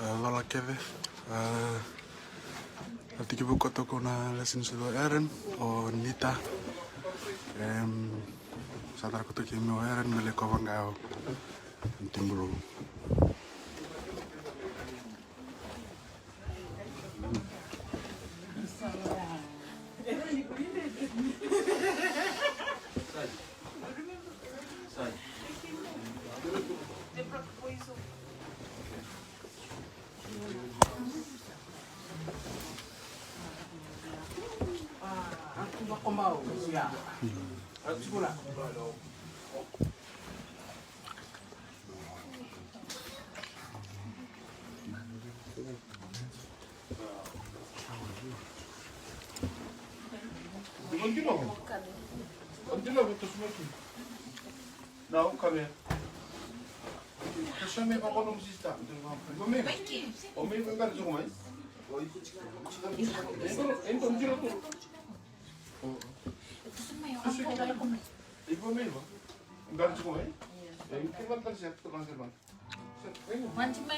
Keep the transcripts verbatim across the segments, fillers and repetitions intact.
Cola kece. A, a tekivu koto ko na lesson sa o Aaron, o Nita. Em, sa tara koto kei meu Aaron, me lai kova ga o Tibulu. Não, come here. Deixa eu me ver como se está. Vamos ver. Vamos ver. Então, então, tira tudo. Vamos ver. Vamos ver. Vamos ver.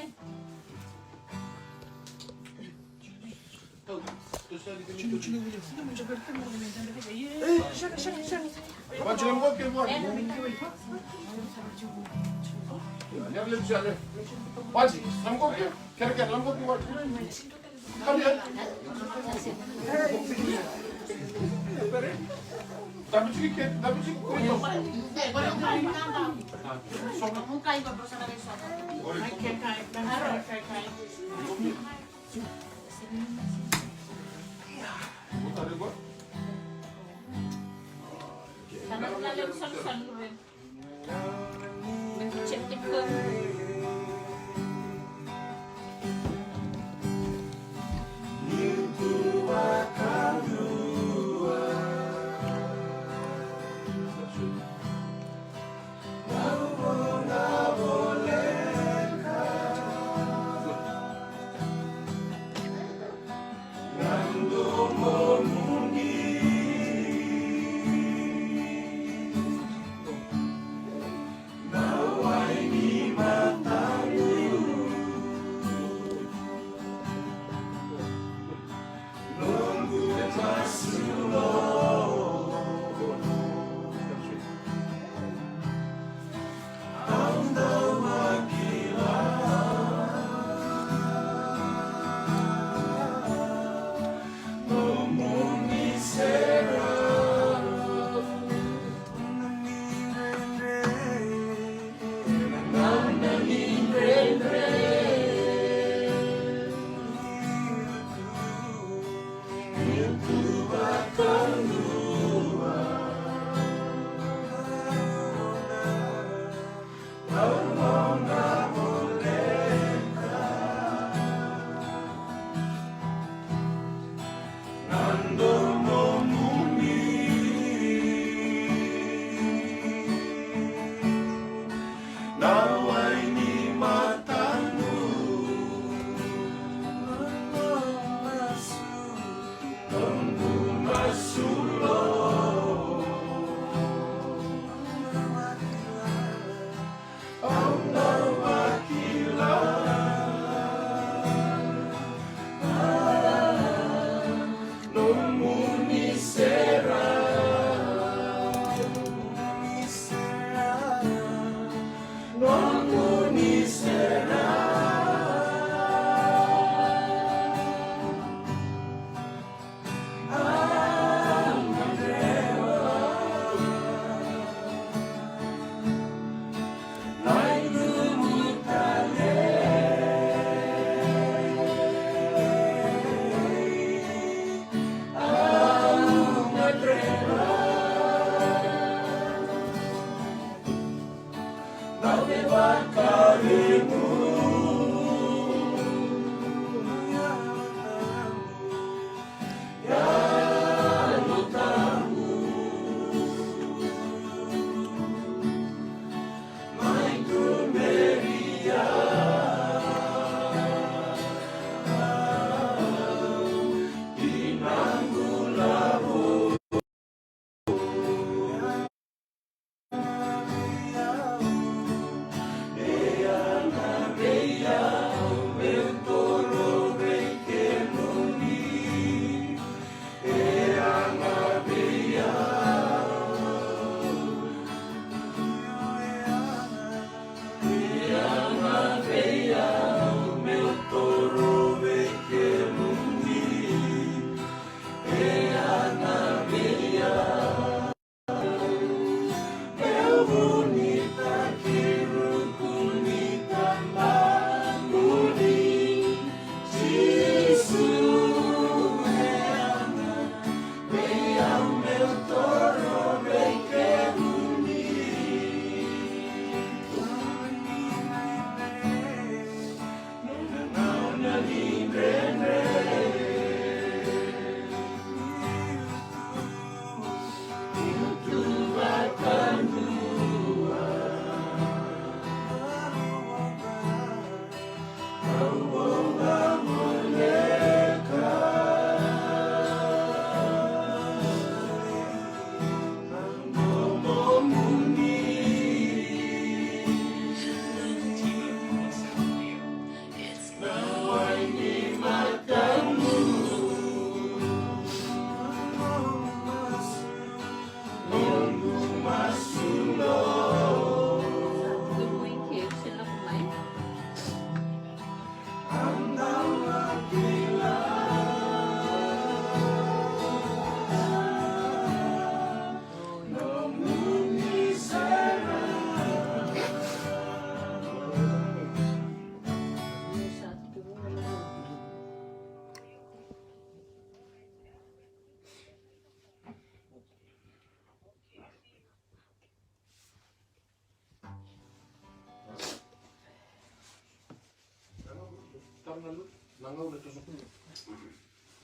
Na gauna toso kumi.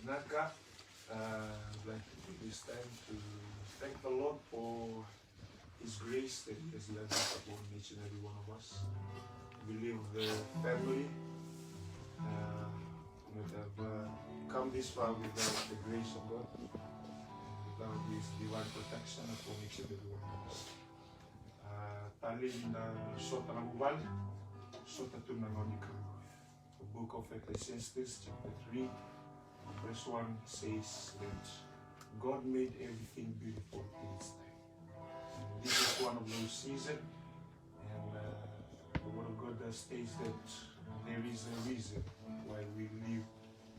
Vinaka, uh, I'd like to take this time to thank the Lord for His grace that He has lavished upon each and every one of us. We believe the family uh, would not have uh, come this far without the grace of God, without His divine protection upon each and every one of us. Uh, talei ni da sota na vuvale, sota tu na gauna ni Kalou. The book of Ecclesiastes, chapter three, verse one says that God made everything beautiful in its time. And this is one of those seasons, and uh, the Word of God does states that there is a reason why we live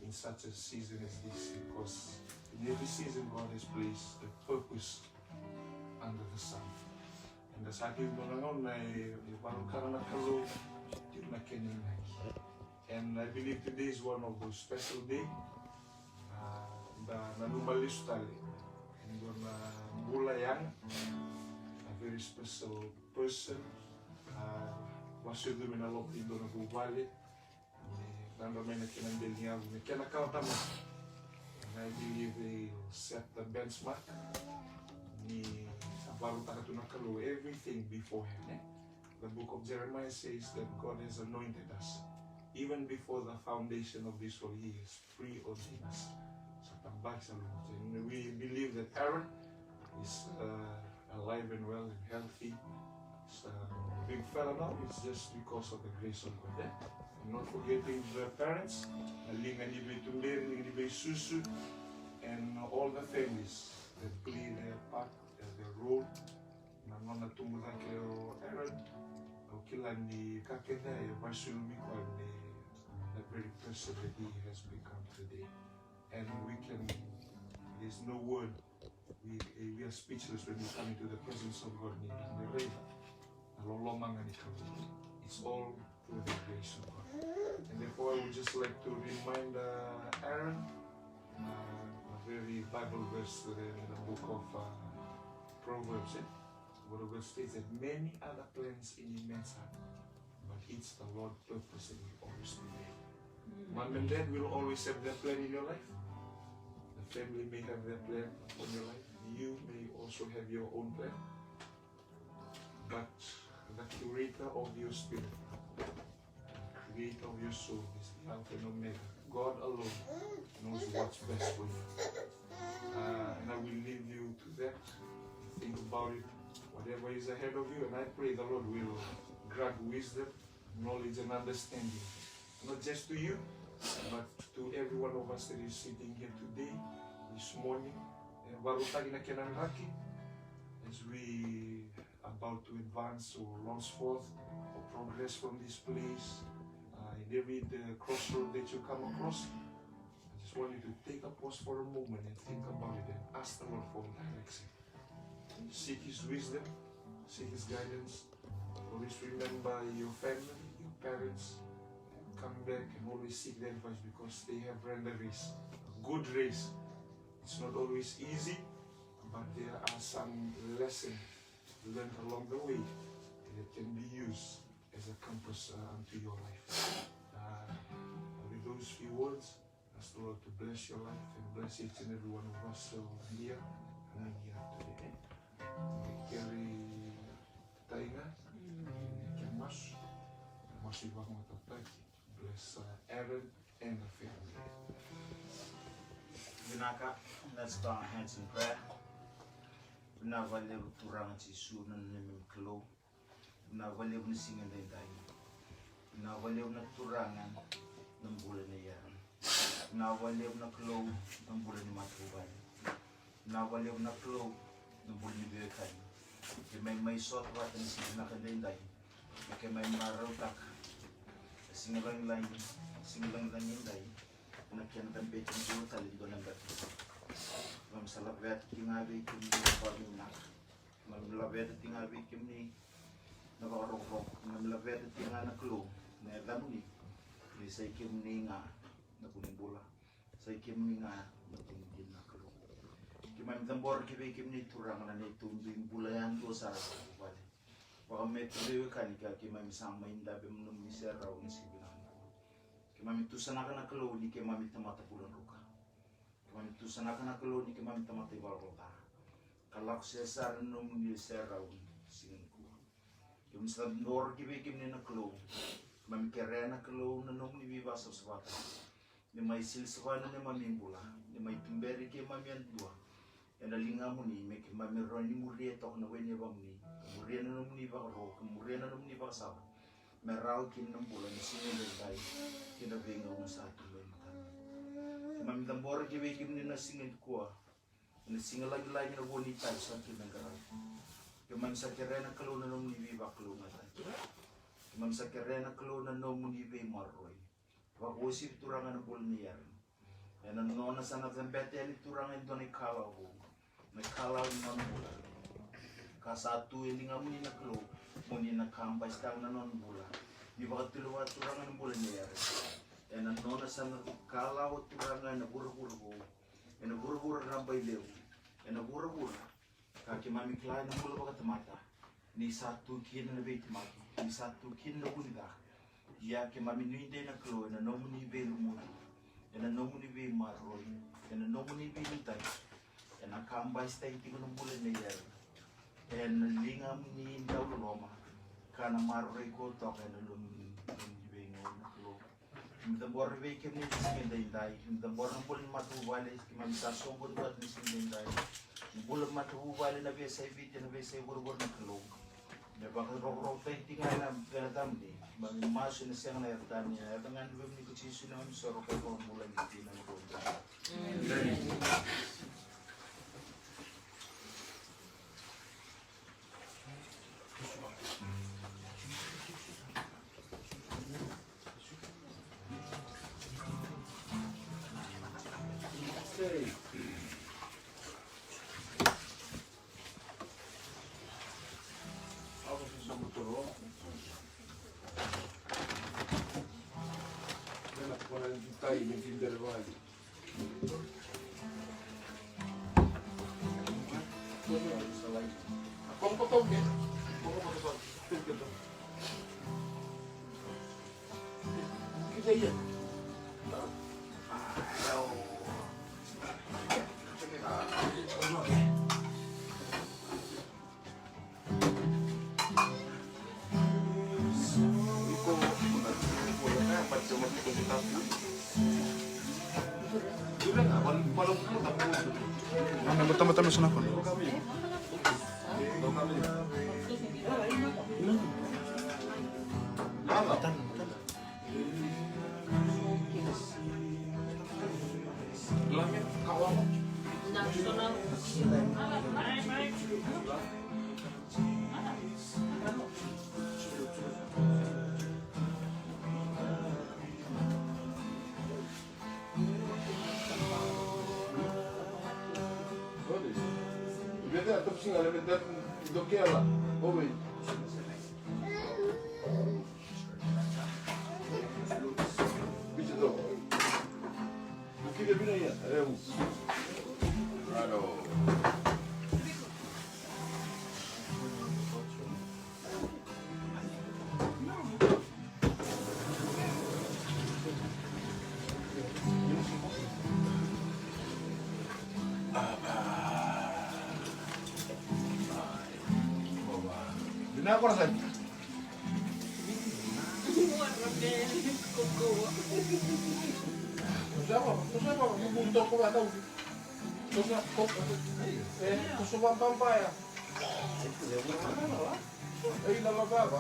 in such a season as this, because in every season God has placed a purpose under the sun. Eda sa tiko ena gauna e, e vakarokorokotaka na Kalou tiko na kena inaki. And I believe today is one of those special day. Uh, da nanuma lesu tale e dua na bula yaga, a very special person. Uh, vakasucumi ena lotu e dua na vuvale. Me gadra mai na kena beli ni yavu, me kena kawa tamata. And I believe they will set the benchmark. Ni sa varautaka tu na Kalou everything beforehand, eh? The book of Jeremiah says that God has anointed us even before the foundation of this world. He has preordained us. Sa tabaki sa lotu. And we believe that Aaron is uh, alive and well and healthy. He's a big fella now. It's just because of the grace of God. Eh? And not forgetting the parents, na liga ni veituberi, liga ni veisusu, and all the families that play their part, uh, their role. Na nona tubu cake o Aaron, au kila ni ka kece e vakasulumi koya me the very person that he has become today. And we can, there's no word. We, we are speechless when we come into the presence of God. Ni da raica na loloma ga ni Kalou. It's all through the grace of God. And therefore, I would just like to remind uh, Aaron uh, a very Bible verse today in the book of uh, Proverbs. Eh? Word of God states that many other plans in a man's heart, but it's the Lord purpose that will always prevail. Mom and dad will always have their plan in your life. The family may have their plan on your life. You may also have your own plan. But the creator of your spirit, the creator of your soul is the Alpha and Omega. God alone knows what's best for you. Uh, and I will leave you to that. Think about it, whatever is ahead of you, and I pray the Lord will grant wisdom, knowledge, and understanding, not just to you, but to every one of us that is sitting here today, this morning. E varautaki na kena draki as we about to advance or launch forth or progress from this place. Uh, in every the crossroad that you come across, I just want you to take a pause for a moment and think about it and ask the Lord for direction. Seek His wisdom, seek His guidance. Always remember your family, your parents. Come back and always seek their advice because they have run the race, a good race. It's not always easy, but there are some lessons learned along the way that can be used as a compass uh, unto your life. Uh, with those few words, ask the Lord to bless your life and bless each and every one of us uh, here and here today. Kere taiga, kere masu, masu i vakamatataki. Bless uh, Aaron and the family. Vinaka, let's bow our heads in prayer. Vinaka vakalevu Turaga Jisu na neimami Kalou. Vinaka vakalevu na siga edaidai. Vinaka vakalevu na Turaga na bula nei Aaron. Vinaka vakalevu na Kalou na bula ni matavuvale. Vinaka vakalevu na Kalou na bula ni veiwekani. Keimami mai sota vata na siga vinaka edaidai. Me keimami marautaka na siga lagilagi, siga lagilagi edai. Na kena tabeti ni bula tale e dua na beka. Keimami sa laveta tiko ga vei kemuni na vakavinavinaka. Keimami laveta tiko ga vei kemuni na vakarokoroko. Keimami laveta tiko ga na Kalou na yacamuni. Ni sa i kemuni ga na vu ni bula. Sa i kemuni ga na vu ni dina na Kalou. Keimami cabora ki vei kemuni Turaga na neitou dui bula yadua sara vakavuvale. Vaka me veiwekani ka keimami sa mai dabe mo nomuni serau ena siga vinaka nikua. Keimami tusanaka na Kalou ni keimami tamata bula druka. Keimami tusanaka na Kalou ni keimami tamata ivalavala ca. Ka lako sese sara na nomuni serau ni siga nikua. Keimami sa doro ki vei kemuni na Kalou. Keimami kerea na Kalou na nomuni veivakasavasavataki. Ni mai silisava na neimami bula, ni mai tuberi keimami yadua ena ligamuni, me keimami rawa ni muria toka na wai ni yavamuni, muria na nomuni ivakaro, muria na nomuni ivakasala, me rawa kina na bula ni siga edaidai kei na veigauna sa tu mai matamuni. Keimami cabora ki vei kemuni na siga nikua, ena siga lagilagi na vua ni itavi sa tu me qaravi. Keimami sa kerea na Kalou na nomuni veivakalougatataki. Keimami sa kerea na Kalou na nomuni veimaroroi. Vakauasivi Turaga na bula nei Aaron. Ena nona sa na cabeta yani Turaga e dua na ikalawa vou, na ikalawa ni nona bula. Ka sa tu e ligamuni na Kalou, mo ni na kabasitaka na nona bula. Ni vakatulewa Turaga na bula nei Aaron. Ena nona sa na kalawa Turaga ena vuravura vou, ena vuravura rabailevu, ena vuravura ka keimami kila ena bula vakatamata, ni sa tu kina na veitemaki, ni sa tu kina na vunica. Ia keimami nuidei na Kalou ena nomuni veilumuti, ena nomuni veimaroroi, ena nomuni veiliutaki, ena kabasitaki tiko na bula nei Aaron ena ligamuni dauloloma, ka na maroroi koya toka ena nomuni, nomuni veigauna na Kalou. Keimami cabora vei kemuni na siga edaidai, keimami cabora na bula ni matavuvale, keimami sa soqoni vata na siga edaidai. Bula matavuvale na veiyasai Viti, na veiyasai vuravura na Kalou. Me vakarokorokotaki tiko ga na veiyaca ni keimami masu ena sega na yaca tani, ena yaca ga ni Luvemuni ko Jisu na neimami isoro ka iVakabula ni tina ni Kalou. Tamata me sona kono. Vinaka, coração. Toso vava, toso vava, toso vava, toso vava. Ei, la, la, la, la.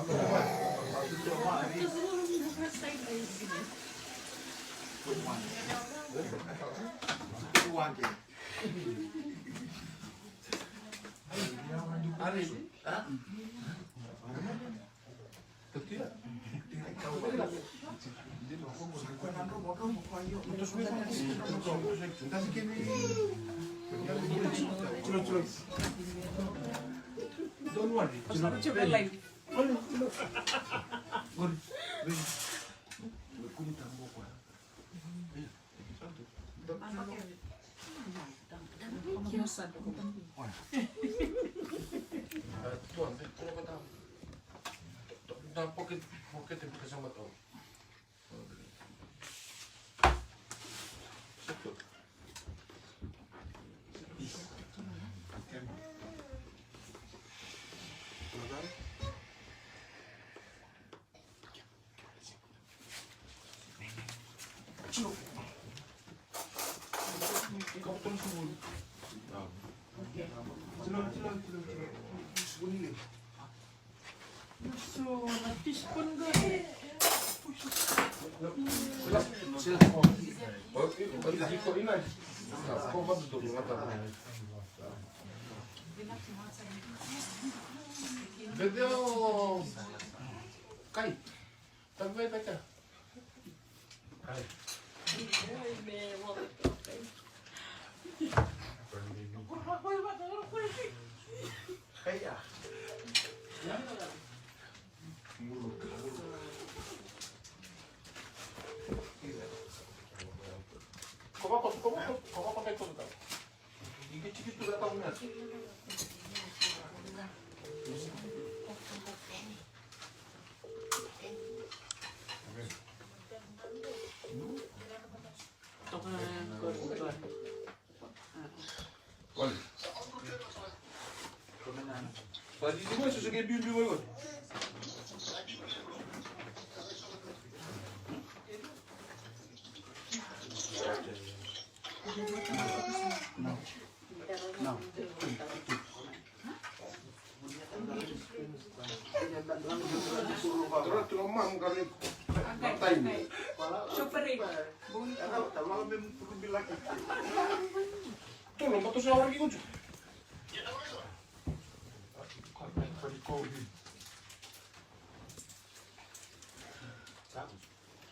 Kai. Tavai taka. Kai ya. Kova koto, kova koto, kova koto, kova koto.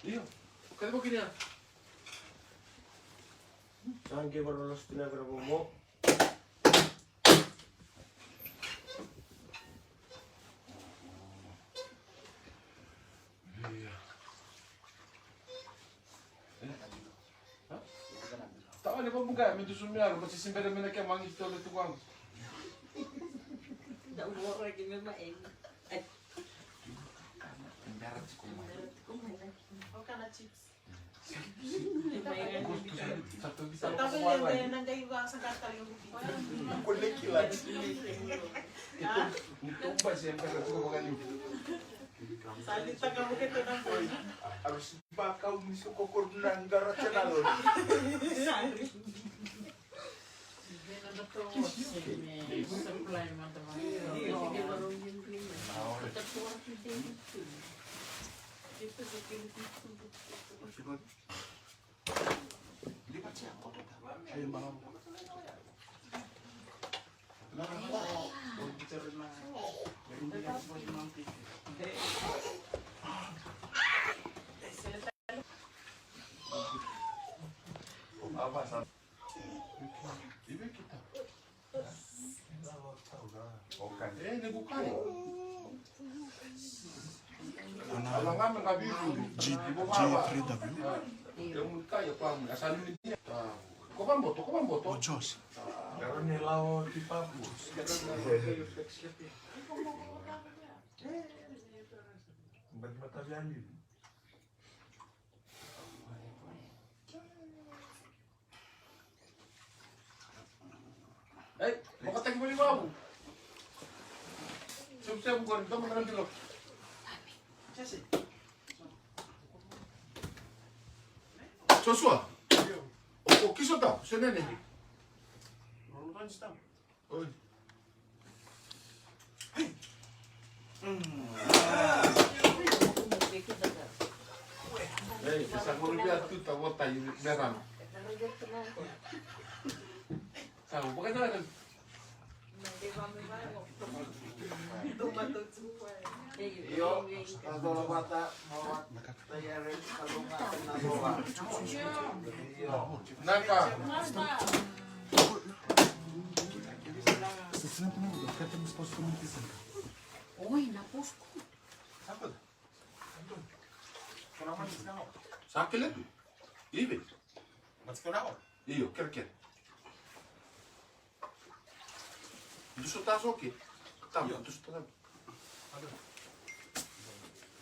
Io, kaya ko kini ya. Sa qai vara na stina vara momo. Tawa ni vabuka me tu sumia ro, ma sisi bere me na ke mangi tole tu kwangu. Da uvora ki me ma eng. Bera tiko mai. Bera tiko mai. O kana chips. Ei, vakataki voli vavu. Sevusevu qori, toma na bilo. Joshua. O, o kiso ta, se nene. Oi. Ei, ke sa qori via tu ta vota i verana. Sa u vakatara. Io, sa dola vata, mo vata. Naka. Oi, na posko. Sa kele tu. Ive. Io, kerekere. Duso ta so ke. Tama, duso ta.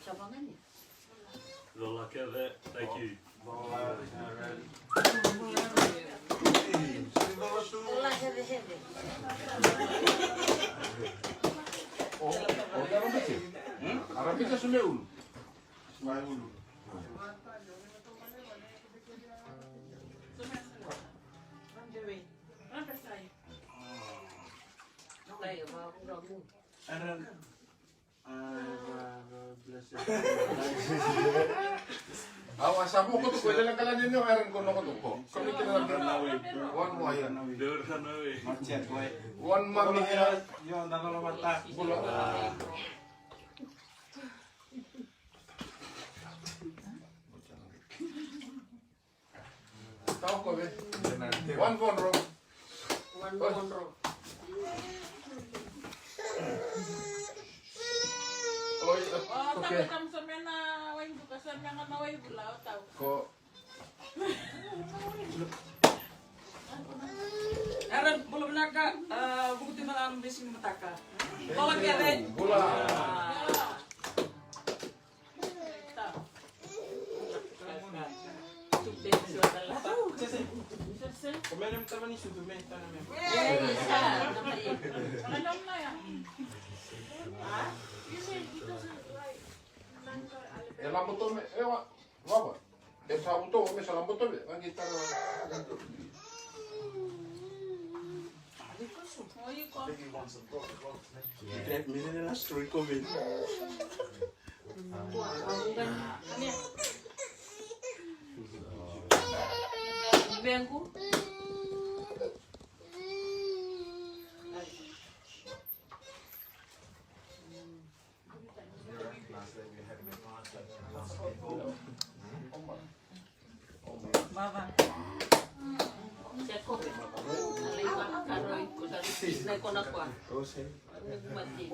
Sa vagani. Lola kece, thank you. Awa, sa mo koto ko, lela kala ni no, era ko no koto ko. Ko ni kila na way. One more here. They were run away. One more here. Yo, na no mata. Bula. Tau ko ve. One phone, bro. One phone, bro. Oi, okay. Tamu sa mena wai buka, sa mena na wai bula, o tau. Ko. Era, bula vinaka, a, vuku tina na bisi ni mataka. Bula kece. Bula. E lako tome, e wa, wa, wa. E sa vuto me sa lambo tome, angi tara. Iko. Iko. Vengu. Mama. Jacob. Alai mama karoi ko sa na kona kwa. Mati.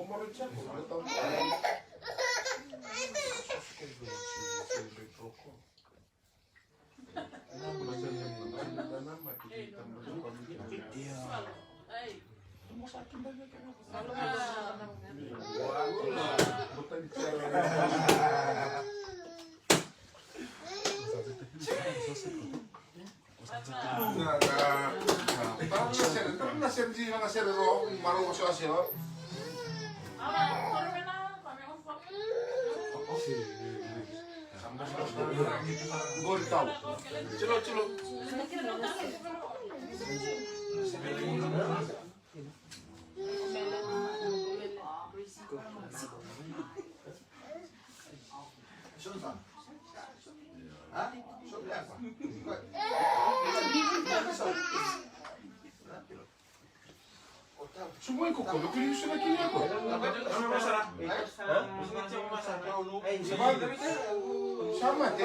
Sumoi ko ko, ko ni suna kini ako. Sama te.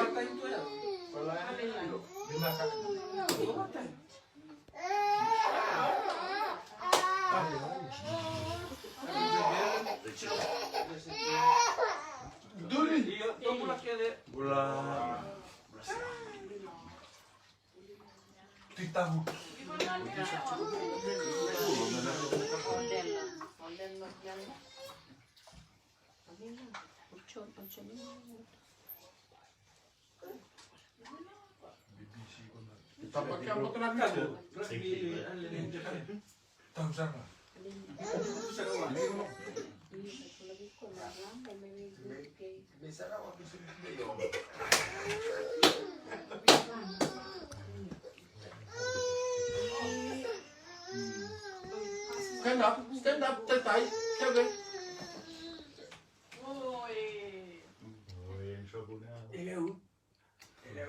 Duri. Bula. Titavuki. Stand up, stand up, tai tai, keve. Oi. Oi, in trouble now. Hello. Hello.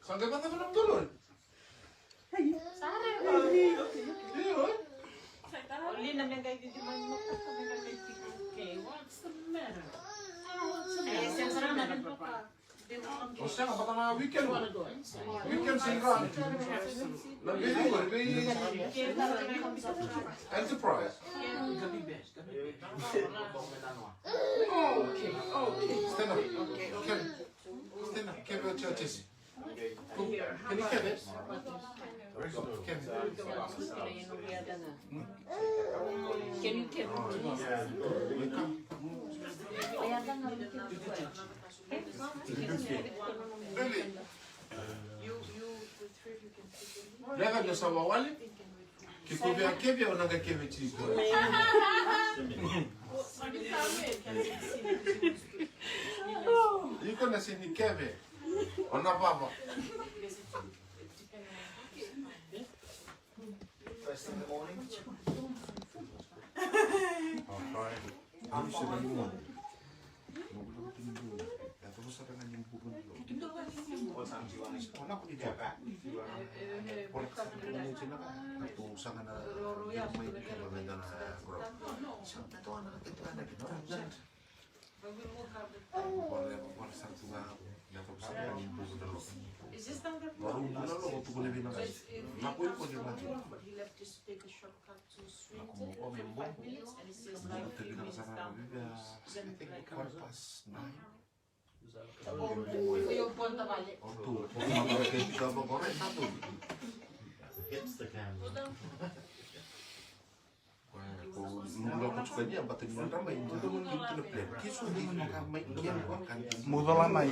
Sa qai vata vata na dolori. Sara. Io. Olina me qai vivi mai mo kaka me qai tiko. Okay, what's the matter? What's the matter? Ai, sega sara na papa. O sega, vata na weekend. Weekend sega. Na vei qori, vei Enterprise. Stand up. Kevin. Stand up. Kevin, Jesse. Can you get this? Kevin. Can you get this? Come. Lele. Leqa ni sa wawale. Ke ko via keve, o na qai keve tiko. Iko na sega ni keve, o na vava. First thing in the morning. What time do you want to start? Hits the camera. Mucola mai.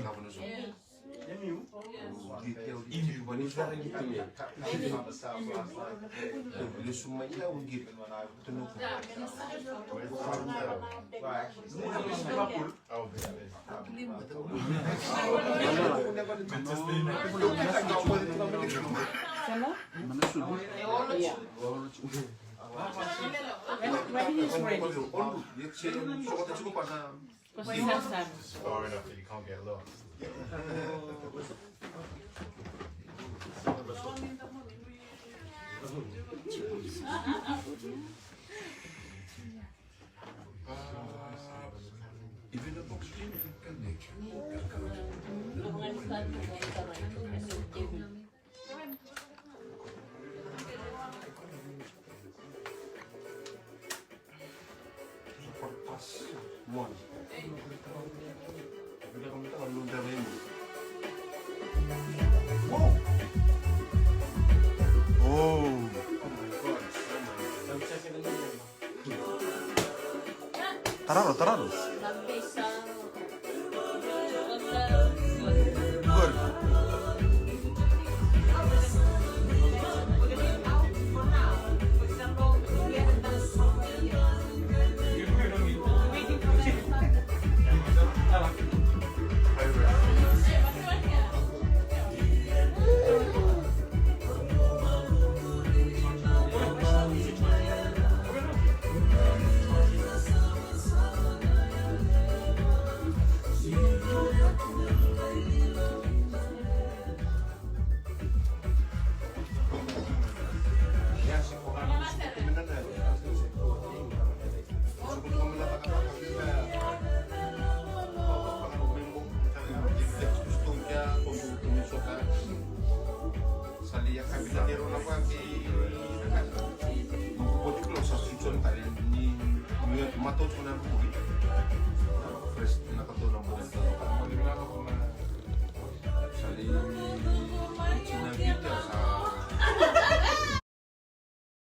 Lesu mai ya, au qiri. When, when he is ready. Far enough that you can't get lost. Tararo, tararo.